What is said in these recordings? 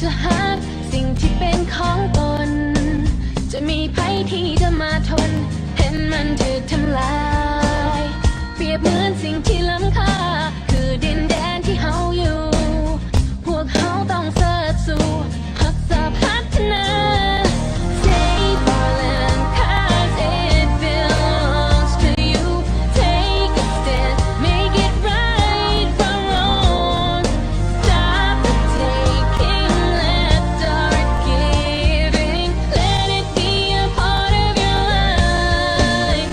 ຈະຫາກສິ່ງທີ່ເປັນຂອງຕົນ ຈະມີໃຜທີ່ຈະມາທົນ ເຫັນມັນຖືກທຳລາຍ ປຽບເໝືອນສິ່ງທີ່ລ້ຳຄ່າ ຄືດິນແດນທີ່ເຮົາຢູ່ ພວກເຮົາຕ້ອງເສີດສູ້ ຮັກສາພັດທະນາ Save our land 'cause it belongs to you. Take a stand, make it right from wrong. Stop the taking, let's start giving. Let it be a part of your life.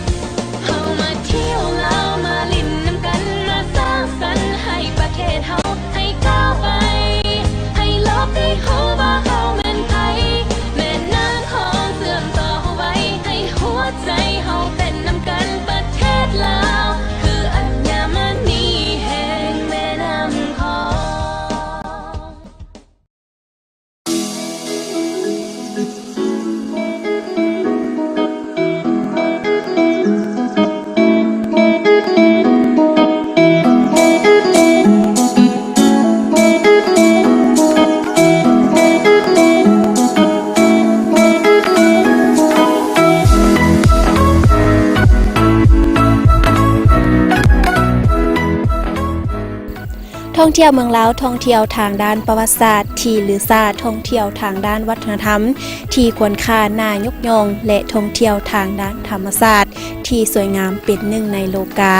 ເຮົາມາທ່ຽວລາວ ມາຫຼິ້ນນຳກັນ ມາສ້າງສັນໃຫ້ປະເທດເຮົາ ໃຫ້ກ້າວໄປ ໃຫ້ໂລກໄດ້ຮູ້ວ່າເຮົາແມ່ນໃຜ ແມ່ນ້ຳຂອງເຊື່ອມຕໍ່ເຮົາໄວ້ ໃຫ້ຫົວໃຈເຮົາເຕັ້ນນຳກັນ ປະເທດລາວ ຄືອັນຍາມະນີແຫ່ງແມ່ນ້ຳຂອງ. ທ່ອງທ່ຽວເມືອງລາວ ທ່ອງທ່ຽວທາງດ້ານປະຫວັດສາດ, ທີ່ລືຊາ, ທ່ອງທ່ຽວທາງດ້ານວັດທະນະທຳ ທີ່ຄວນຄ່າໜ້າຍົກຍ້ອງ ແລະ ທ່ອງທ່ຽວທາງດ້ານທຳມະຊາດ ທີ່ສວຍງາມເປັນໜຶ່ງໃນໂລກາ.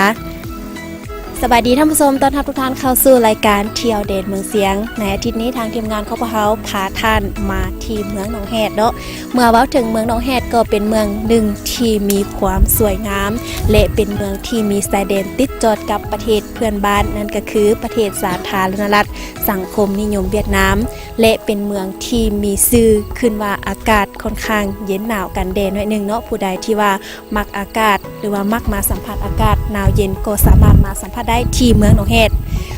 ສະບາຍດີທ່ານຜູ້ຊົມ, ຕ້ອນຮັບທຸກທ່ານເຂົ້າສູ່ລາຍການທ່ຽວແດນເມືອງຊຽງ. ໃນອາທິດນີ້ທາງທີມງານຂອງພວກເຮົາພາທ່ານມາທີ່ເມືອງໜອງແຮດເນາະ. ເມື່ອເວົ້າເຖິງເມືອງໜອງແຮດກໍເປັນເມືອງໜຶ່ງທີ່ມີຄວາມສວຍງາມ ແລະ ເປັນເມືອງທີ່ມີຊາຍແດນຕິດຈອດກັບປະເທດເພື່ອນບ້ານ, ນັ້ນກໍຄືປະເທດສາທາລະນະລັດສັງຄົມນິຍົມຫວຽດນາມ ແລະ ເປັນເມືອງທີ່ມີຊື່ຂຶ້ນວ່າອາກາດຂ້ອນຂ້າງເຢັນໜາວກັນແດ່ໜ້ອຍໜຶ່ງເນາະ. ຜູ້ໃດທີ່ວ່າມັກອາກາດ ຫຼືວ່າມັກມາສຳຜັດອາກາດໜາວເຢັນ ກໍສາມາດມາສຳຜັດໄດ້ທີ່ເມືອງໜອງແຮດ.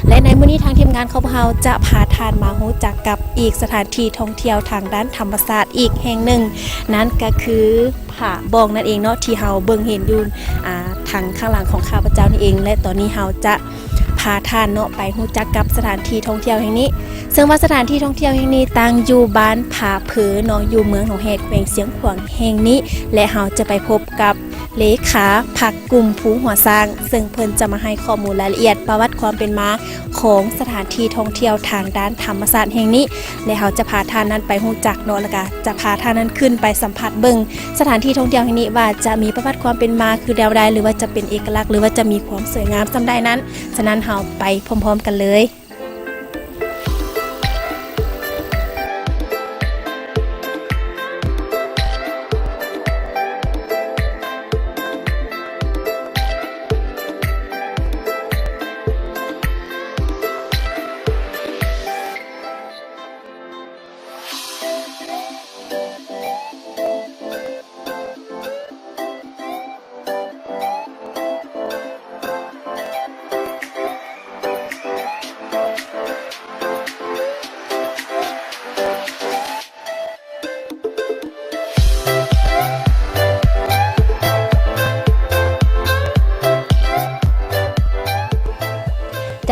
ແລະ ໃນມື້ນີ້ທາງທີມງານຂອງພວກເຮົາຈະພາທ່ານມາຮູ້ຈັກກັບອີກສະຖານທີ່ທ່ອງທ່ຽວທາງດ້ານທຳມະຊາດອີກແຫ່ງໜຶ່ງ, ນັ້ນກໍຄືຜາບ່ອງນັ້ນເອງເນາະ ທີ່ເຮົາເບິ່ງເຫັນຢູ່ ອາ ທາງຂ້າງຫຼັງຂອງຂ້າພະເຈົ້ານີ້ເອງ. ແລະ ຕອນນີ້ເຮົາຈະພາທ່ານເນາະໄປຮູ້ຈັກກັບສະຖານທີ່ທ່ອງທ່ຽວແຫ່ງນີ້, ເຊິ່ງວ່າສະຖານທີ່ທ່ອງທ່ຽວແຫ່ງນີ້ຕັ້ງຢູ່ບ້ານຜາເພີເນາະ ຢູ່ເມືອງໜອງແຮດ ແຂວງຊຽງຂວາງແຫ່ງນີ້. ແລະ ເຮົາຈະໄປພົບກັບ ເລຂາພັກກຸ່ມພູຫົວຊ້າງ ເຊິ່ງເພິ່ນຈະມາໃຫ້ຂໍ້ມູນລາຍລະອຽດປະຫວັດຄວາມເປັນມາຂອງສະຖານທີ່ທ່ອງທ່ຽວທາງດ້ານທຳມະຊາດແຫ່ງນີ້ ແລະ ເຮົາຈະພາທ່ານນັ້ນໄປຮູ້ຈັກເນາະ ແລ້ວກະຈະພາທ່ານນັ້ນຂຶ້ນໄປສຳຜັດເບິ່ງສະຖານທີ່ທ່ອງທ່ຽວແຫ່ງນີ້ວ່າຈະມີປະຫວັດຄວາມເປັນມາຄືແນວໃດ ຫຼືວ່າຈະເປັນເອກະລັກ ຫຼືວ່າຈະມີຄວາມສວຍງາມສ່ຳໃດນັ້ນ. ສະນັ້ນເຮົາໄປພ້ອມໆກັນເລີຍ.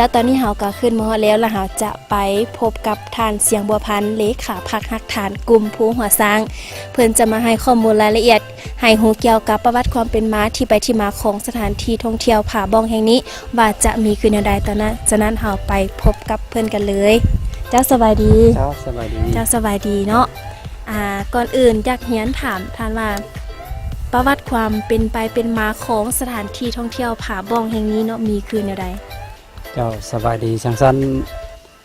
ເຈົ້າ, ຕອນນີ້ເຮົາກໍຂຶ້ນມາຮອດແລ້ວ ແລະ ເຮົາຈະໄປພົບກັບທ່ານ ຊຽງບົວພັນ ເລຂາພັກຮາກຖານກຸ່ມພູຫົວຊ້າງ. ເພິ່ນຈະມາໃຫ້ຂໍ້ມູນລາຍລະອຽດ ໃຫ້ຮູ້ກ່ຽວກັບປະຫວັດຄວາມເປັນມາ ທີ່ໄປທີ່ມາຂອງສະຖານທີ່ທ່ອງທ່ຽວຜາບ່ອງແຫ່ງນີ້ ວ່າຈະມີຄືແນວໃດ. ຕອນນັ້ນ, ສະນັ້ນເຮົາໄປພົບກັບເພິ່ນກັນເລີຍ. ເຈົ້າ, ສະບາຍດີ. ເຈົ້າ, ສະບາຍດີ. ເຈົ້າ, ສະບາຍດີເນາະ. ອ່າ, ກ່ອນອື່ນຢາກຮຽນຖາມທ່ານວ່າ ປະຫວັດຄວາມເປັນໄປເປັນມາຂອງສະຖານທີ່ທ່ອງທ່ຽວຜາບ່ອງແຫ່ງນີ້ເນາະ ມີຄືແນວໃດ? ເຈົ້າ, ສະບາຍດີ. ຈັ່ງຊັ້ນ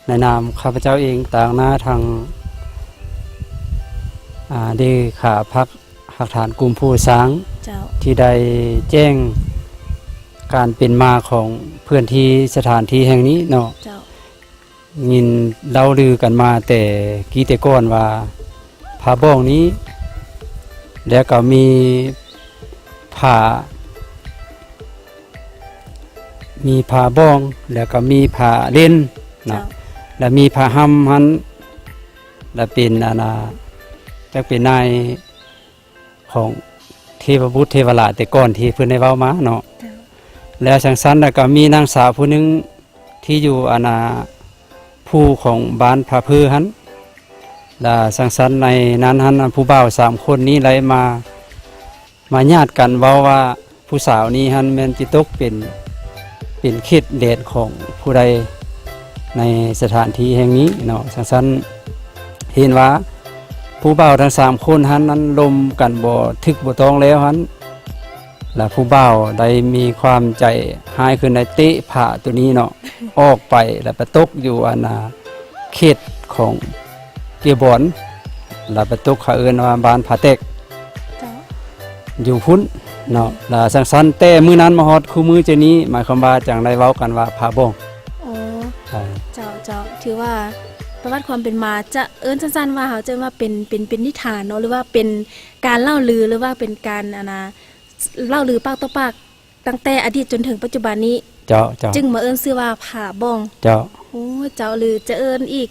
ໃນນາມຂ້າພະເຈົ້າເອງ ຕາງໜ້າທາງ ອ່າ ເລຂາພັກຮາກຖານກຸ່ມຜູ້ສ້າງ ເຈົ້າ ທີ່ໄດ້ແຈ້ງການເປັນມາຂອງພື້ນທີ່ສະຖານທີ່ແຫ່ງນີ້ເນາະ. ເຈົ້າ. ຍິນເລົ່າລືກັນມາແຕ່ກີ້ແຕ່ກ່ອນວ່າ ຜາບ່ອງນີ້ ແລ້ວກໍມີຜາ ມີຜາບ່ອງ ແລ້ວກໍມີຜາເຫຼັ້ນເນາະ. ເຈົ້າ. ແລ້ວມີຜາຮ່ຳຫັ້ນ ແລ້ວເປັນ ອັນນ່າ ຈັກເປັນນາຍຂອງເທວະບຸດເທວະລາດແຕ່ກ່ອນທີ່ເພິ່ນໄດ້ເວົ້າມາເນາະ. ເຈົ້າ. ແລ້ວຈັ່ງຊັ້ນ ແລ້ວກໍມີນາງສາວຜູ້ໜຶ່ງ ທີ່ຢູ່ ອັນນ່າ ພູຂອງບ້ານຜາເພີຫັ້ນ ລະສັງສັນໃນນັ້ນຫັ້ນ ຜູ້ບ່າວສາມຄົນນີ້ໄດ້ມາ ມາຍາດກັນເວົ້າວ່າ ຜູ້ສາວນີ້ຫັ້ນແມ່ນຊິຕົກເປັນ ເປັນເຂດແດນຂອງຜູ້ໃດໃນສະຖານທີ່ແຫ່ງນີ້ເນາະ. ສັງສັນເຫັນວ່າຜູ້ບ່າວທັງສາມຄົນຫັ້ນນັ້ນລົມກັນບໍ່ຖືກບໍ່ຕ້ອງແລ້ວຫັ້ນ ລະຜູ້ບ່າວໄດ້ມີຄວາມໃຈຮ້າຍຂຶ້ນ ໄດ້ເຕະຜ້າໂຕນີ້ເນາະ ອອກໄປ ລະໄປຕົກຢູ່ອັນນ່າ ເຂດຂອງເກຍບອນ ລະໄປຕົກ ເຂົາເອີ້ນວ່າບ້ານຜາແຕກ ເຈົ້າ ຢູ່ພຸ້ນເນາະ. ລະສັງສັນແຕ່ມື້ນັ້ນມາຮອດຄູ່ມື້ເຈົ້ານີ້ ໝາຍຄວາມວ່າຈັ່ງໄດ້ເວົ້າກັນວ່າຜາບ້ອງ. ໂອ້ ເຈົ້າ ເຈົ້າ ເຈົ້າ ຖືວ່າປະຫວັດຄວາມເປັນມາ ຈະເອີ້ນສັ້ນໆວ່າ ເຮົາຈະເອີ້ນວ່າເປັນ ເປັນ ເປັນນິທານເນາະ ຫຼືວ່າເປັນການເລົ່າລື ຫຼືວ່າເປັນການ ອັນນ່າ ເລົ່າລືປາກຕໍ່ປາກ ຕັ້ງແຕ່ອະດີດຈົນເຖິງປັດຈຸບັນນີ້ ເຈົ້າ ເຈົ້າ ຈຶ່ງມາເອີ້ນຊື່ວ່າຜາບ້ອງ. ເຈົ້າ ໂອ້ ເຈົ້າ ຫຼືຈະເອີ້ນອີກ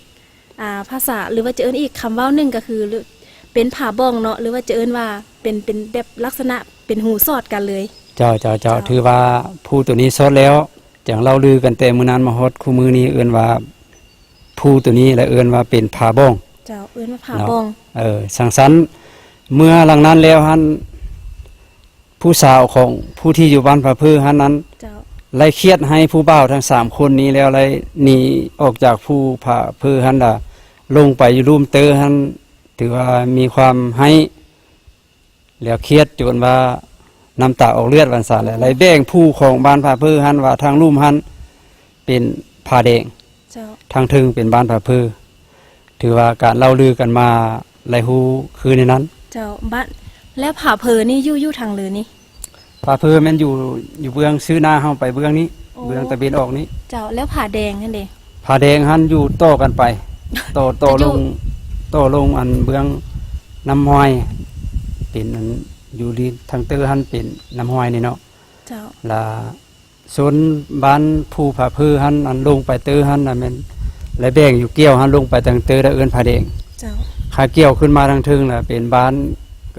ອ່າ ພາສາ ຫຼືວ່າຈະເອີ້ນອີກຄຳເວົ້າໜຶ່ງກໍຄື ເປັນຜາບ້ອງເນາະ ຫຼືວ່າຈະເອີ້ນວ່າເປັນ ເປັນແບບລັກສະນະເປັນຫູສອດກັນເລີຍ. ເຈົ້າ ເຈົ້າ ເຈົ້າ ເຈົ້າ ຖືວ່າພູໂຕນີ້ສອດແລ້ວ ຈັ່ງເລົ່າລືກັນແຕ່ມື້ນັ້ນມາຮອດຄູ່ມື້ນີ້ ເອີ້ນວ່າພູໂຕນີ້ລະເອີ້ນວ່າເປັນຜາບ້ອງ. ເຈົ້າ ເອີ້ນວ່າຜາບ້ອງ. ເອີ ສັງສັນເມື່ອຫຼັງນັ້ນແລ້ວຫັ້ນ ຜູ້ສາວຂອງຜູ້ທີ່ຢູ່ບ້ານຜາເພີຫັ້ນນັ້ນ ເຈົ້າ ໄລ່ຄຽດໃຫ້ຜູ້ບ່າວທັງສາມຄົນນີ້ແລ້ວ ໄລ່ໜີອອກຈາກພູຜາເພີຫັ້ນລະ ລົງໄປຢູ່ລຸ່ມເຕີຫັ້ນ ຖືວ່າມີຄວາມຮ້າຍ ແລ້ວຄຽດຈົນວ່ານ້ຳຕາອອກເລືອດວ່າຊັ້ນແຫຼະ. ໂອ້ ໄລ່ແບ່ງພູຂອງບ້ານຜາເພີຫັ້ນວ່າທາງລຸ່ມຫັ້ນເປັນຜາແດງ ເຈົ້າ ທາງເທິງເປັນບ້ານຜາເພີ. ຖືວ່າການເລົ່າລືກັນມາຫຼາຍຮູ້ຄືໃນນັ້ນ. ເຈົ້າ ບ້ານ ແລ້ວຜາເພີນີ້ຢູ່ ຢູ່ທາງເລີນີ້? ຜາເພີແມ່ນຢູ່ ຢູ່ເບື້ອງ ຊື່ໜ້າເຮົາໄປເບື້ອງນີ້. ໂອ້ ເບື້ອງຕາເວັນອອກນີ້. ເຈົ້າ ແລ້ວຜາແດງຫັ້ນເດ? ຜາແດງຫັ້ນຢູ່ຕໍ່ກັນໄປ ຕໍ່ ຕໍ່ລົງ ຕໍ່ລົງອັນເບື້ອງນ້ຳຫ້ວຍ ເປັນອັນຢູ່ລີທາງເຕີຫັ້ນເປັນນ້ຳຫ້ວຍນີ້ເນາະ. ເຈົ້າ ລະ ໂຊນບ້ານພູຜາເພີຫັ້ນ ອັນລົງໄປເຕີຫັ້ນນະ ແມ່ນ ແລະແບ່ງຢູ່ກ່ຽວຫັ້ນ ລົງໄປທາງເຕີລະເອີ້ນຜາແດງ. ເຈົ້າ ຂາກ່ຽວຂຶ້ນມາທາງເທິງລະເປັນບ້ານ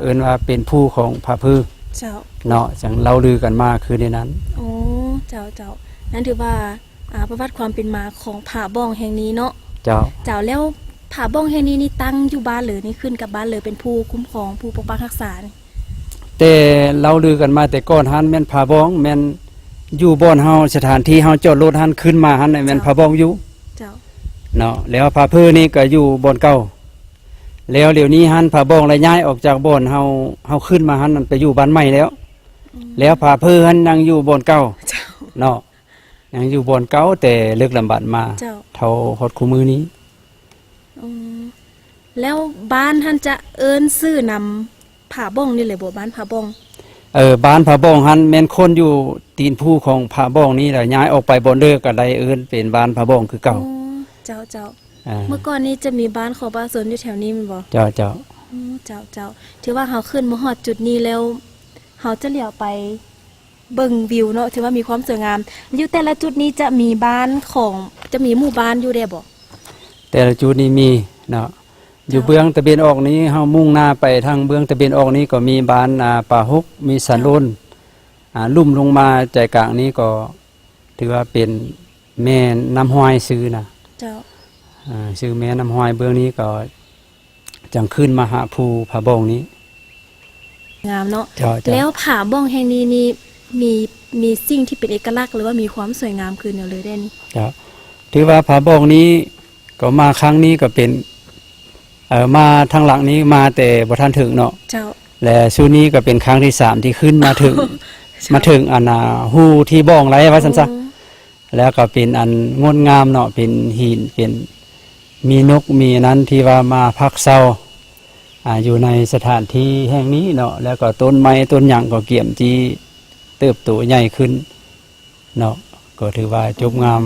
ເອີ້ນວ່າເປັນພູຂອງຜາເພີ. ເຈົ້າ ເນາະ ຈັ່ງເລົ່າລືກັນມາຄືໃນນັ້ນ. ໂອ້ ເຈົ້າ ເຈົ້າ ນັ້ນຖືວ່າ ອ່າ ປະຫວັດຄວາມເປັນມາຂອງຜາບ້ອງແຫ່ງນີ້ເນາະ. ເຈົ້າ ເຈົ້າ ແລ້ວຜາບ້ອງແຫ່ງນີ້ນີ້ຕັ້ງຢູ່ບ້ານເລີ ນີ້ຂຶ້ນກັບບ້ານເລີ ເປັນຜູ້ຄຸ້ມຄອງ ຜູ້ປົກປັກຮັກສານີ້? ແຕ່ເລົ່າລືກັນມາແຕ່ກ່ອນຫັ້ນ ແມ່ນຜາບ້ອງ ແມ່ນຢູ່ບ່ອນເຮົາ ສະຖານທີ່ເຮົາຈອດລົດຫັ້ນ ຂຶ້ນມາຫັ້ນ ເຈົ້າ ແມ່ນຜາບ້ອງຢູ່. ເຈົ້າ ເນາະ ແລ້ວຜາເພີນີ້ກໍຢູ່ບ່ອນເກົ່າ ແລ້ວດຽວນີ້ຫັ້ນຜາບ້ອງໄດ້ຍ້າຍອອກຈາກບ່ອນເຮົາ ເຮົາຂຶ້ນມາຫັ້ນ ໄປຢູ່ບ້ານໃໝ່ແລ້ວ. ອືມ ແລ້ວຜາເພີຫັ້ນຍັງຢູ່ບ່ອນເກົ່າ. ເຈົ້າ ເນາະ ຍັງຢູ່ບ່ອນເກົ່າແຕ່ເລິກລຳບັນມາ ເຈົ້າ ເທົ່າຮອດຄູ່ມື້ນີ້. ອືມ ແລ້ວບ້ານຫັ້ນຈະເອີ້ນຊື່ນຳຜາບ້ອງນີ້ເລີຍບໍ່? ບ້ານຜາບ້ອງ. ເອີ ບ້ານຜາບ້ອງຫັ້ນແມ່ນຄົນຢູ່ຕີນພູຂອງຜາບ້ອງນີ້ລະ ຍ້າຍອອກໄປບ່ອນເດີກໍໄດ້ເອີ້ນເປັນບ້ານຜາບ້ອງຄືເກົ່າ. ອໍ ເຈົ້າ ເຈົ້າ. ອ່າ ເມື່ອກ່ອນນີ້ຈະມີບ້ານຂອງປະຊາຊົນຢູ່ແຖວນີ້ແມ່ນບໍ່? ເຈົ້າ ເຈົ້າ. ອືມ ເຈົ້າ ເຈົ້າ. ຖືວ່າເຮົາຂຶ້ນມາຮອດຈຸດນີ້ແລ້ວ ເຮົາຈະຫຼຽວໄປ ເບິ່ງວິວເນາະ ຖືວ່າມີຄວາມສວຍງາມ. ຢູ່ແຕ່ລະຈຸດນີ້ຈະມີບ້ານຂອງ ຈະມີໝູ່ບ້ານຢູ່ແດ່ບໍ່? ແຕ່ລະຈຸດນີ້ມີເນາະ ຢູ່ ເຈົ້າ ເບື້ອງຕາເວັນອອກນີ້ ເຮົາມຸ່ງໜ້າໄປທາງເບື້ອງຕາເວັນອອກນີ້ ກໍມີບ້ານ ອ່າ ປາຫົກ ມີສາໂລນ. ເຈົ້າ ອ່າ ລຸ່ມລົງມາໃຈກາງນີ້ກໍຖືວ່າເປັນແມ່ນ້ຳຫ້ວຍຊື່ນະ. ເຈົ້າ. ອ່າ ຊື່ແມ່ນ້ຳຫ້ວຍ ເບື້ອງນີ້ກໍ ຈັ່ງຂຶ້ນມາຫາພູຜາບ້ອງນີ້. ງາມເນາະ. ເຈົ້າ ເຈົ້າ. ແລ້ວຜາບ້ອງແຫ່ງນີ້ນີ້ ມີ ມີສິ່ງທີ່ເປັນເອກະລັກ ຫຼືວ່າມີຄວາມສວຍງາມຄືແນວໃດແດ່ນີ້? ເຈົ້າ. ຖືວ່າຜາບ້ອງນີ້ກໍມາຄັ້ງນີ້ກໍເປັນ ເອີ ມາທາງຫຼັງນີ້ມາແຕ່ບໍ່ທັນເຖິງເນາະ. ເຈົ້າ. ແລະຊຸດນີ້ກໍເປັນຄັ້ງທີສາມທີ່ຂຶ້ນມາເຖິງ ເຈົ້າ ມາເຖິງອັນນ່າ ຮູທີ່ບ້ອງໄດ້ວ່າຊັ້ນຊະ. ໂອ້. ແລ້ວກໍເປັນອັນງົດງາມເນາະ ເປັນຫີນ ເປັນ ມີນົກມີອັນນັ້ນທີ່ວ່າມາພັກເຊົາ ອ່າ ຢູ່ໃນສະຖານທີ່ແຫ່ງນີ້ເນາະ ແລ້ວກໍຕົ້ນໄມ້ຕົ້ນຫຍັງກໍກຽມທີ່ເຕີບໂຕໃຫຍ່ຂຶ້ນເນາະ ກໍຖືວ່າຈົບງາມ.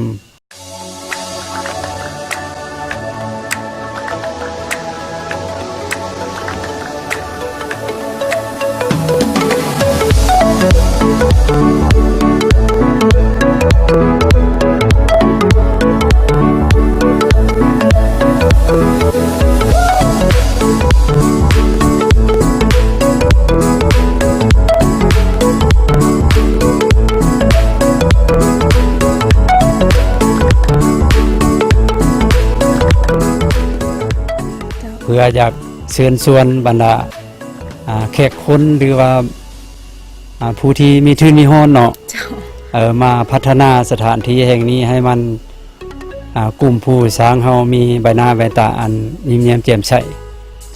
ກໍຢາກເຊີນຊວນບັນດາ ອ່າ ແຂກຄົນ ຫຼືວ່າ ອ່າ ຜູ້ທີ່ມີທຶນມີຮອນເນາະ ເຈົ້າ ເອີ ມາພັດທະນາສະຖານທີ່ແຫ່ງນີ້ໃຫ້ມັນ ອ່າ ກຸ່ມຜູ້ສ້າງເຮົາມີໃບໜ້າໃບຕາອັນຍິ້ມແຍ້ມແຈ່ມໃສ.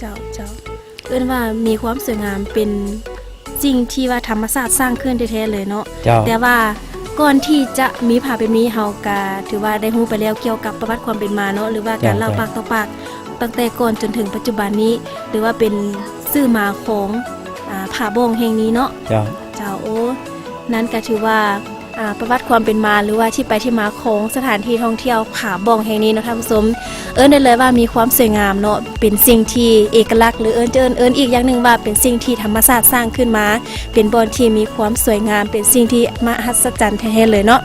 ເຈົ້າ ເຈົ້າ ເອີ້ນວ່າມີຄວາມສວຍງາມ ເປັນສິ່ງທີ່ວ່າທຳມະຊາດສ້າງຂຶ້ນແທ້ໆເລີຍເນາະ. ເຈົ້າ ແຕ່ວ່າກ່ອນທີ່ຈະມີຜາແບບນີ້ ເຮົາກະຖືວ່າໄດ້ຮູ້ໄປແລ້ວກ່ຽວກັບປະຫວັດຄວາມເປັນມາເນາະ ຫຼືວ່າການ ເຈົ້າ ເລົ່າ ເຈົ້າ ປາກຕໍ່ປາກ ຕັ້ງແຕ່ກ່ອນຈົນເຖິງປັດຈຸບັນນີ້ ຫຼືວ່າເປັນຊື່ມາຂອງ ອ່າ ຜາບ່ອງແຫ່ງນີ້ເນາະ. ເຈົ້າ ເຈົ້າ ໂອ້ ນັ້ນກະຖືວ່າ ອ່າ ປະຫວັດຄວາມເປັນມາ ຫຼືວ່າທີ່ໄປທີ່ມາຂອງສະຖານທີ່ທ່ອງທ່ຽວຜາບ່ອງແຫ່ງນີ້ເນາະທ່ານຜູ້ຊົມ ເອີ້ນໄດ້ເລີຍວ່າມີຄວາມສວຍງາມເນາະ ເປັນສິ່ງທີ່ເອກະລັກ ຫຼືເອີ້ນ ຈະເອີ້ນ ເອີ້ນອີກຢ່າງໜຶ່ງວ່າເປັນສິ່ງທີ່ທຳມະຊາດສ້າງຂຶ້ນມາ ເປັນບ່ອນທີ່ມີຄວາມສວຍງາມ ເປັນສິ່ງທີ່ມະຫັດສະຈັນແທ້ໆເລີຍເນາະ.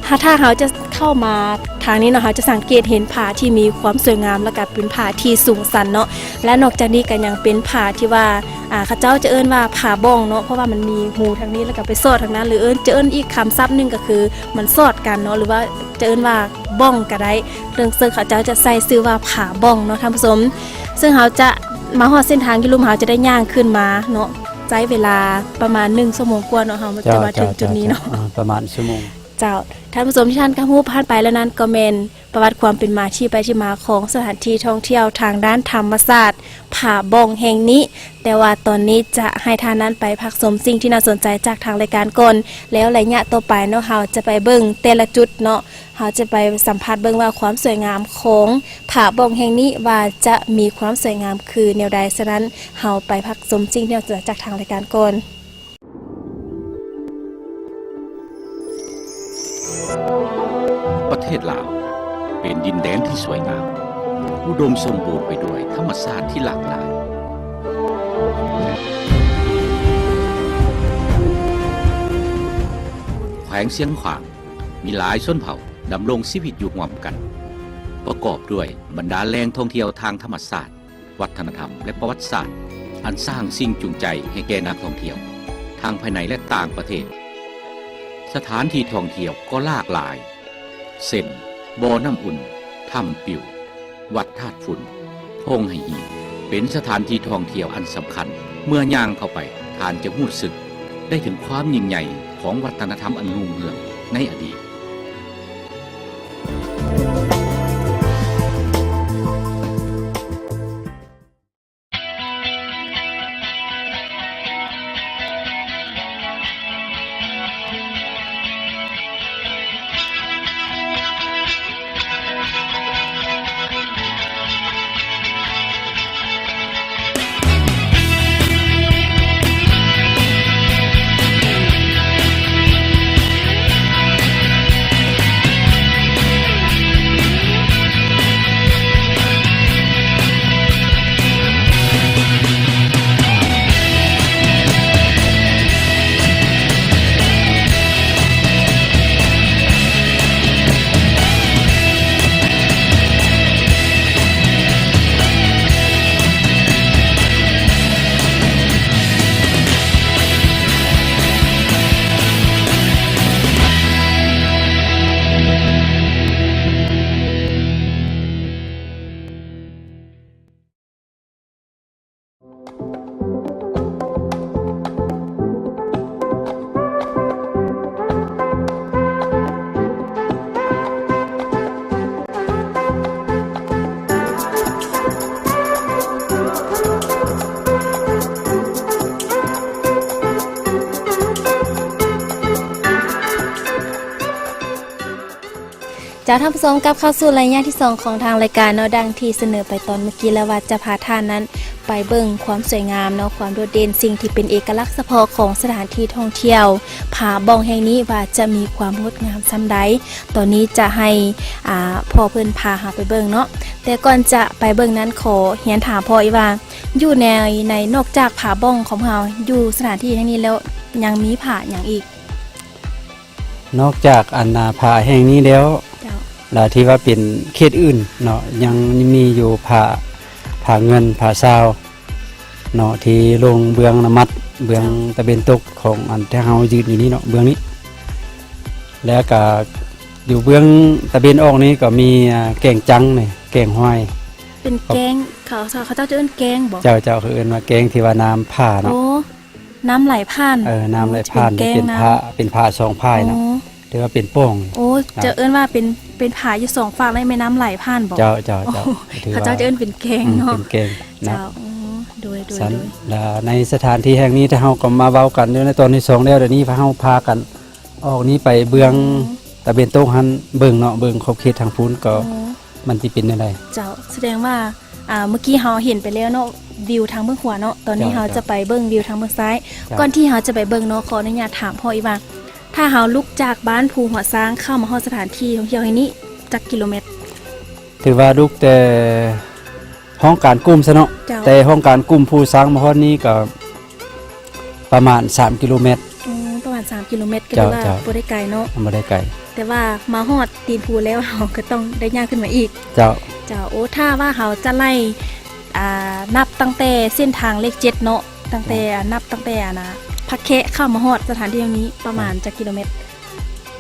ຖ້າ ຖ້າເຮົາຈະເຂົ້າມາທາງນີ້ເນາະ ເຮົາຈະສັງເກດເຫັນຜາທີ່ມີຄວາມສວຍງາມ ແລ້ວກະເປັນຜາທີ່ສູງຊັນເນາະ ແລະ ນອກຈາກນີ້ກະຍັງເປັນຜາທີ່ວ່າ ອ່າ ເຂົາເຈົ້າຈະເອີ້ນວ່າຜາບ່ອງເນາະ ເພາະວ່າມັນມີຮູທາງນີ້ ແລ້ວກະໄປສອດທາງນັ້ນ ຫຼືເອີ້ນ ຈະເອີ້ນອີກຄຳສັບໜຶ່ງກະຄືມັນສອດກັນເນາະ ຫຼືວ່າຈະເອີ້ນວ່າບ່ອງກະໄດ້ ເຊິ່ງ ເຊິ່ງເຂົາເຈົ້າຈະໃສ່ຊື່ວ່າຜາບ່ອງເນາະທ່ານຜູ້ຊົມ. ເຊິ່ງເຮົາຈະມາຮອດເສັ້ນທາງຢູ່ລຸ່ມ ເຮົາຈະໄດ້ຍ່າງຂຶ້ນມາເນາະ ໃຊ້ເວລາປະມານໜຶ່ງຊົ່ວໂມງກວ່າເນາະ ເຮົາຈະມາເຖິງຈຸດນີ້ເນາະ ເຈົ້າ ເຈົ້າ ເຈົ້າ ອ່າ ປະມານຊົ່ວໂມງ. ເຈົ້າ ທ່ານຜູ້ຊົມທີ່ທ່ານກະຮູ້ຜ່ານໄປແລ້ວນັ້ນ ກໍແມ່ນປະຫວັດຄວາມເປັນມາທີ່ໄປທີ່ມາຂອງສະຖານທີ່ທ່ອງທ່ຽວທາງດ້ານທຳມະຊາດ ຜາບ່ອງແຫ່ງນີ້ ແຕ່ວ່າຕອນນີ້ຈະໃຫ້ທ່ານນັ້ນໄປພັກຊົມສິ່ງທີ່ໜ້າສົນໃຈຈາກທາງລາຍການກ່ອນ ແລ້ວໄລຍະຕໍ່ໄປເນາະ ເຮົາຈະໄປເບິ່ງແຕ່ລະຈຸດເນາະ ເຮົາຈະໄປສຳຜັດເບິ່ງວ່າຄວາມສວຍງາມຂອງຜາບ່ອງແຫ່ງນີ້ວ່າຈະມີຄວາມສວຍງາມຄືແນວໃດ. ສະນັ້ນ ເຮົາໄປພັກຊົມສິ່ງທີ່ໜ້າສົນໃຈຈາກທາງລາຍການກ່ອນ. ປະເທດລາວເປັນດິນແດນທີ່ສວຍງາມ, ອຸດົມສົມບູນໄປດ້ວຍທຳມະຊາດທີ່ຫຼາກຫຼາຍ. ແຂວງຊຽງຂວາງມີຫຼາຍຊົນເຜົ່າດຳລົງຊີວິດຢູ່ຮ່ວມກັນ, ປະກອບດ້ວຍບັນດາແຫຼ່ງທ່ອງທ່ຽວທາງທຳມະຊາດ, ວັດທະນະທຳ ແລະ ປະຫວັດສາດ ອັນສ້າງສິ່ງຈູງໃຈໃຫ້ແກ່ນັກທ່ອງທ່ຽວ ທັງພາຍໃນ ແລະ ຕ່າງປະເທດ. ສະຖານທີ່ທ່ອງທ່ຽວກໍຫຼາກຫຼາຍ ເຊັ່ນ ບໍ່ນ້ຳອຸ່ນ, ຖ້ຳປິວ, ວັດທາດຝຸ່ນ, ທົ່ງໄຫຫີນ ເປັນສະຖານທີ່ທ່ອງທ່ຽວອັນສຳຄັນ. ເມື່ອຍ່າງເຂົ້າໄປ, ທ່ານຈະຮູ້ສຶກໄດ້ເຖິງຄວາມຍິ່ງໃຫຍ່ຂອງວັດທະນະທຳອັນຮຸ່ງເຮືອງໃນອະດີດ. ເຈົ້າ ທ່ານຜູ້ຊົມ ກັບເຂົ້າສູ່ໄລຍະທີສອງຂອງທາງລາຍການເນາະ, ດັ່ງທີ່ສະເໜີໄປຕອນເມື່ອກີ້ແລ້ວວ່າ ຈະພາທ່ານນັ້ນໄປເບິ່ງຄວາມສວຍງາມເນາະ, ຄວາມໂດດເດັ່ນ, ສິ່ງທີ່ເປັນເອກະລັກສະເພາະຂອງສະຖານທີ່ທ່ອງທ່ຽວຜາບ່ອງແຫ່ງນີ້ ວ່າຈະມີຄວາມງົດງາມສ່ຳໃດ. ຕອນນີ້ຈະໃຫ້ ອ່າ ພໍ່ເພິ່ນພາເຮົາໄປເບິ່ງເນາະ, ແຕ່ກ່ອນຈະໄປເບິ່ງນັ້ນ ຂໍຮຽນຖາມພໍ່ອີກວ່າ ຢູ່ໃນ ໃນ ນອກຈາກຜາບ່ອງຂອງເຮົາ ຢູ່ສະຖານທີ່ແຫ່ງນີ້ແລ້ວ ຍັງມີຜາຫຍັງອີກ? ນອກຈາກອັນ ອ່າ ຜາແຫ່ງນີ້ແລ້ວ ເຈົ້າ ລະທີ່ວ່າເປັນເຂດອື່ນເນາະ ຍັງມີຢູ່ຜາ ຜາເງິນ ຜາຊາວເນາະ ທີ່ລົງເບື້ອງນະມັດ ເບື້ອງ ເຈົ້າ ຕາເວັນຕົກຂອງອັນທີ່ເຮົາຢືນຢູ່ນີ້ເນາະ ເບື້ອງນີ້ ແລ້ວກະຢູ່ເບື້ອງຕາເວັນອອກນີ້ກໍມີ ອ່າ ແກ້ງຈັງນີ້ ແກ້ງຫ້ວຍ ເປັນແກ້ງ ເຂົາ ເຂົາ ເຂົາເຈົ້າຈະເອີ້ນແກ້ງບໍ? ເຈົ້າ ເຈົ້າ ເຂົາເອີ້ນວ່າແກ້ງທີ່ວ່ານ້ຳຜາເນາະ. ໂອ້ ນ້ຳໄຫຼຜ່ານ. ເອີ ນ້ຳໄຫຼຜ່ານ. ໂອ້ ເປັນແກ້ງ ເປັນ ນ້ຳ ຜາ ເປັນຜາສອງພາຍນະ. ອໍ ຖືວ່າເປັນປ່ອງ. ໂອ້ ເຈົ້າ ຈະເອີ້ນວ່າເປັນ ເປັນຜາຢູ່ສອງຟາກ ແລະ ແມ່ນ້ຳໄຫຼຜ່ານບໍ? ເຈົ້າ ເຈົ້າ ເຈົ້າ. ໂອ້ ຖືວ່າ ເຂົາເຈົ້າຈະເອີ້ນເປັນແກ້ງເນາະ. ອືມ ເປັນແກ້ງນະ. ເຈົ້າ ອໍ ໂດຍ ໂດຍ ຊັ້ນ ໂດຍ ລະໃນສະຖານທີ່ແຫ່ງນີ້ ຖ້າເຮົາກໍມາເວົ້າກັນຢູ່ໃນຕອນທີສອງແລ້ວ ດຽວນີ້ພາເຮົາພາກັນ ອອກນີ້ໄປເບື້ອງ ອໍ ຕາເວັນຕົກຫັ້ນເບິ່ງເນາະ, ເບິ່ງຂອບເຂດທາງພຸ້ນກໍ ອໍ ມັນຊິເປັນແນວໃດ? ເຈົ້າ ສະແດງວ່າ ອ່າ ເມື່ອກີ້ເຮົາເຫັນໄປແລ້ວເນາະ ວິວທາງເບື້ອງຂວາເນາະ, ຕອນນີ້ເຮົາຈະໄປເບິ່ງວິວທາງເບື້ອງຊ້າຍ. ເຈົ້າ ກ່ອນທີ່ເຮົາຈະໄປເບິ່ງເນາະ ຂໍອະນຸຍາດຖາມພໍ່ອີກວ່າ ຖ້າເຮົາລຸກຈາກບ້ານພູຫົວຊ້າງ ເຂົ້າມາຮອດສະຖານທີ່ທ່ອງທ່ຽວແຫ່ງນີ້ ຈັກກິໂລແມັດ? ຖືວ່າລຸກແຕ່ຫ້ອງການກຸ່ມຊະເນາະ. ເຈົ້າ ແຕ່ຫ້ອງການກຸ່ມພູຊ້າງມາຮອດນີ້ກໍປະມານສາມກິໂລແມັດ. ອໍ ປະມານສາມກິໂລແມັດ ກໍຖືວ່າ ເຈົ້າ ເຈົ້າ ບໍ່ໄດ້ໄກເນາະ. ບໍ່ໄດ້ໄກ ແຕ່ວ່າມາຮອດຕີນພູແລ້ວ ເຮົາກໍຕ້ອງໄດ້ຍ່າງຂຶ້ນມາອີກ. ເຈົ້າ ເຈົ້າ. ໂອ້ ຖ້າວ່າເຮົາຈະໄລ່ ອ່າ ນັບຕັ້ງແຕ່ເສັ້ນທາງເລກເຈັດເນາະ, ຕັ້ງແຕ່ ເຈົ້າ ນັບຕັ້ງແຕ່ ອັນນ່າ ພະແຄະເຂົ້າມາຮອດສະຖານທີ່ແຫ່ງນີ້ ປະມານ ເຈົ້າ ຈັກກິໂລແມັດ?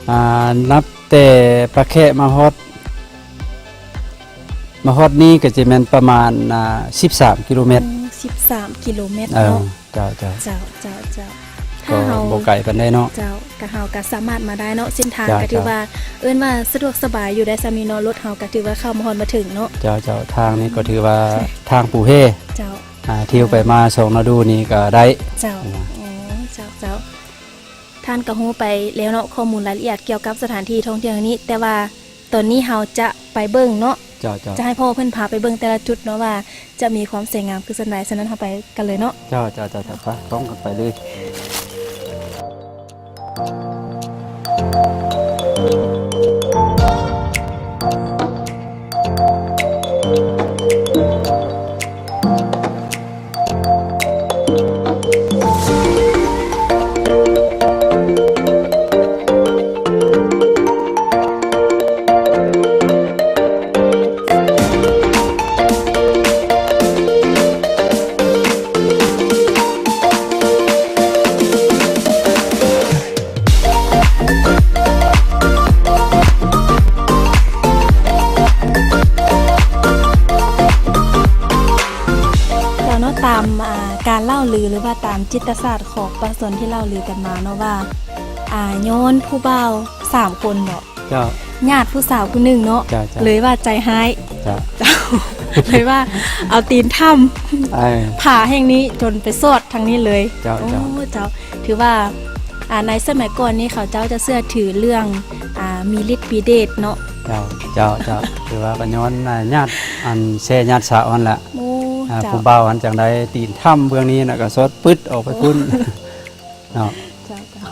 ອ່າ ນັບແຕ່ພະແຄະມາຮອດ ມາຮອດນີ້ກໍຈະແມ່ນປະມານ ອ່າ ສິບສາມກິໂລແມັດ. ໂອ້ ສິບສາມກິໂລແມັດເນາະ. ເອີ ເຈົ້າ ເຈົ້າ ເຈົ້າ ເຈົ້າ ເຈົ້າ. ກໍ ຖ້າເຮົາ ບໍ່ໄກປານໃດເນາະ. ເຈົ້າ ກະເຮົາກະສາມາດມາໄດ້ເນາະ, ເສັ້ນທາງ ເຈົ້າ ກະຖືວ່າ ເຈົ້າ ເອີ້ນວ່າສະດວກສະບາຍຢູ່ໄດ໋ ຊາມີເນາະ, ລົດເຮົາກະຖືວ່າເຂົ້າມາຮອດມາເຖິງເນາະ. ເຈົ້າ ເຈົ້າ. ທາງນີ້ກໍຖືວ່າ ເຈົ້າ ທາງປູແຮ່. ເຈົ້າ. ອ່າ ທ່ຽວໄປມາສອງລະດູນີ້ກໍໄດ້. ເຈົ້າ. ອືມ ອໍ ເຈົ້າ ເຈົ້າ. ທ່ານກໍຮູ້ໄປແລ້ວເນາະ ຂໍ້ມູນລາຍລະອຽດກ່ຽວກັບສະຖານທີ່ທ່ອງທ່ຽວແຫ່ງນີ້, ແຕ່ວ່າຕອນນີ້ເຮົາຈະໄປເບິ່ງເນາະ. ເຈົ້າ ເຈົ້າ. ຈະໃຫ້ພໍ່ເພິ່ນພາໄປເບິ່ງແຕ່ລະຈຸດເນາະ ວ່າຈະມີຄວາມສວຍງາມຄືສ່ຳໃດ. ສະນັ້ນເຮົາໄປກັນເລີຍເນາະ. ເຈົ້າ ເຈົ້າ ເຈົ້າ ເຈົ້າ. ໄປ ຕ້ອງກັນໄປເລີຍ. ເຈົ້າເນາະ ຕາມ ອ່າ ການເລົ່າລື ຫຼືວ່າຕາມຈິດຕະສາດຂອງປະຊາຊົນທີ່ເລົ່າລືກັນມາເນາະວ່າ ອ່າ ຍ້ອນຜູ້ບ່າວສາມຄົນເນາະ ເຈົ້າ ຍາດຜູ້ສາວຜູ້ໜຶ່ງເນາະ ເຈົ້າ ເຈົ້າ ເລີຍວ່າໃຈຮ້າຍ ເຈົ້າ ເຈົ້າ ເລີຍວ່າເອົາຕີນຖ້ຳ ເອີ ຜາແຫ່ງນີ້ຈົນໄປສອດທາງນີ້ເລີຍ ເຈົ້າ ໂອ້ ເຈົ້າ ເຈົ້າ ຖືວ່າ ອ່າ ໃນສະໄໝກ່ອນນີ້ເຂົາເຈົ້າຈະເຊື່ອຖືເລື່ອງ ອ່າ ມີລິດມີເດດເນາະ ເຈົ້າ ເຈົ້າ ເຈົ້າ ຖືວ່າກໍຍ້ອນ ອ່າ ຍາດ ອັນແຊ່ຍາດສາວຫັ້ນລະ ໂອ້ ອ່າ ເຈົ້າ ຜູ້ບ່າວຫັ້ນຈັ່ງໃດ ຕີນຖ້ຳເບື້ອງນີ້ນະ ກໍສອດປຶດອອກໄປພຸ້ນ ໂອ້ ເນາະ ເຈົ້າ ເຈົ້າ.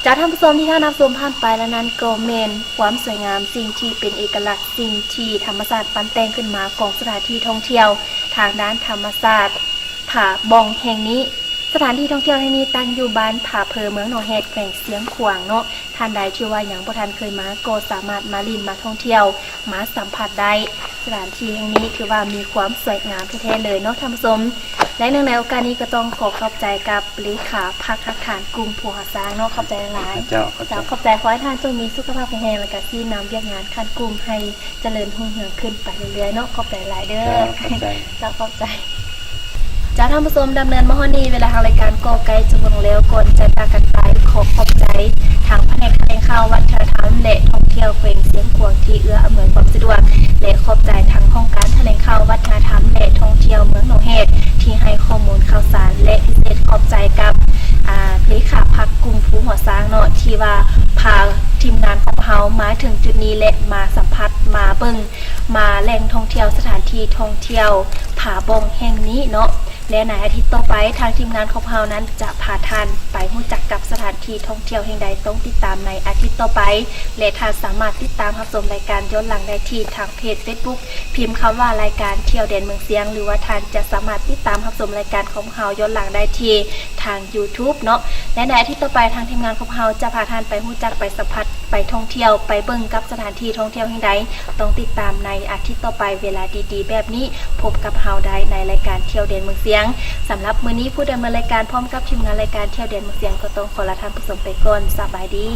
ຈາກທ່ານຜູ້ຊົມທີ່ທ່ານຮັບຊົມຜ່ານໄປແລ້ວນັ້ນ ກໍແມ່ນຄວາມສວຍງາມ, ສິ່ງທີ່ເປັນເອກະລັກ, ສິ່ງທີ່ທຳມະຊາດປັ້ນແຕ່ງຂຶ້ນມາຂອງສະຖານທີ່ທ່ອງທ່ຽວທາງດ້ານທຳມະຊາດຜາບ່ອງແຫ່ງນີ້. ສະຖານທີ່ທ່ອງທ່ຽວແຫ່ງນີ້ຕັ້ງຢູ່ບ້ານຜາເພີ ເມືອງໜອງແຮດ ແຂວງຊຽງຂວາງເນາະ. ທ່ານໃດທີ່ວ່າຍັງບໍ່ທັນເຄີຍມາ ກໍສາມາດມາຫຼິ້ນ ມາທ່ອງທ່ຽວ ມາສຳຜັດໄດ້. ສະຖານທີ່ແຫ່ງນີ້ຖືວ່າມີຄວາມສວຍງາມແທ້ໆເລີຍເນາະທ່ານຜູ້ຊົມ. ແລະ ເນື່ອງໃນໂອກາດນີ້ກໍຕ້ອງຂໍຂອບໃຈກັບເລຂາພັກຮາກຖານກຸ່ມພູຫົວຊ້າງເນາະ. ຂອບໃຈຫຼາຍໆ. ເຈົ້າ ຂອບໃຈ. ເຈົ້າ ຂອບໃຈ. ຂໍໃຫ້ທ່ານຈົ່ງມີສຸຂະພາບແຂງແຮງ ແລະ ກະຊີ້ນຳວຽກງານຂັ້ນກຸ່ມໃຫ້ ຈະເລີນຮຸ່ງເຮືອງຂຶ້ນໄປເລື້ອຍໆເນາະ. ຂອບໃຈຫຼາຍເດີ. ເຈົ້າ ຂອບໃຈ. ເຈົ້າ ຂອບໃຈ. ເຈົ້າ ທ່ານຜູ້ຊົມ, ດຳເນີນມາຮອດນີ້ ເວລາທາງລາຍການກໍໃກ້ຈະໝົດລົງແລ້ວ. ກ່ອນຈະຈາກກັນໄປ, ຂໍຂອບໃຈທາງພະແນກຖະແຫຼງຂ່າວ, ວັດທະນະທຳ ແລະ ທ່ອງທ່ຽວແຂວງຊຽງຂວາງ ທີ່ເອື້ອອຳນວຍຄວາມສະດວກ ແລະ ຂອບໃຈທາງຫ້ອງການຖະແຫຼງຂ່າວ, ວັດທະນະທຳ ແລະ ທ່ອງທ່ຽວເມືອງໜອງແຮດ ທີ່ໃຫ້ຂໍ້ມູນຂ່າວສານ ແລະ ພິເສດຂອບໃຈກັບ ອ່າ ເລຂາພັກກຸ່ມພູຫົວຊ້າງເນາະ ທີ່ວ່າພາທີມງານຂອງເຮົາມາເຖິງຈຸດນີ້ ແລະ ມາສຳຜັດ ມາເບິ່ງ ມາແຫຼ່ງທ່ອງທ່ຽວ ສະຖານທີ່ທ່ອງທ່ຽວຜາບ່ອງແຫ່ງນີ້ເນາະ. ແລະ ໃນອາທິດຕໍ່ໄປ ທາງທີມງານຂອງເຮົານັ້ນຈະພາທ່ານໄປຮູ້ຈັກກັບສະຖານທີ່ທ່ອງທ່ຽວແຫ່ງໃດ ຕ້ອງຕິດຕາມໃນອາທິດຕໍ່ໄປ. ແລະ ທ່ານສາມາດຕິດຕາມຮັບຊົມລາຍການຍ້ອນຫຼັງໄດ້ທີ່ທາງເພຈເຟສບຸກ ພິມຄຳວ່າ ລາຍການທ່ຽວແດນເມືອງຊຽງ ຫຼືວ່າທ່ານຈະສາມາດຕິດຕາມຮັບຊົມລາຍການຂອງເຮົາຍ້ອນຫຼັງໄດ້ທີ່ທາງຢູທູບເນາະ. ແລະ ໃນອາທິດຕໍ່ໄປ ທາງທີມງານຂອງເຮົາຈະພາທ່ານໄປຮູ້ຈັກ ໄປສຳຜັດ ໄປທ່ອງທ່ຽວ ໄປເບິ່ງກັບສະຖານທີ່ທ່ອງທ່ຽວແຫ່ງໃດ ຕ້ອງຕິດຕາມໃນອາທິດຕໍ່ໄປ ເວລາດີໆແບບນີ້ ພົບກັບເຮົາໄດ້ໃນລາຍການທ່ຽວແດນເມືອງຊຽງ. ສຳລັບມື້ນີ້ ຜູ້ດຳເນີນລາຍການ ພ້ອມກັບທີມງານລາຍການທ່ຽວແດນເມືອງຊຽງ ກໍຕ້ອງຂໍລາທ່ານຜູ້ຊົມໄປກ່ອນ. ສະບາຍດີ.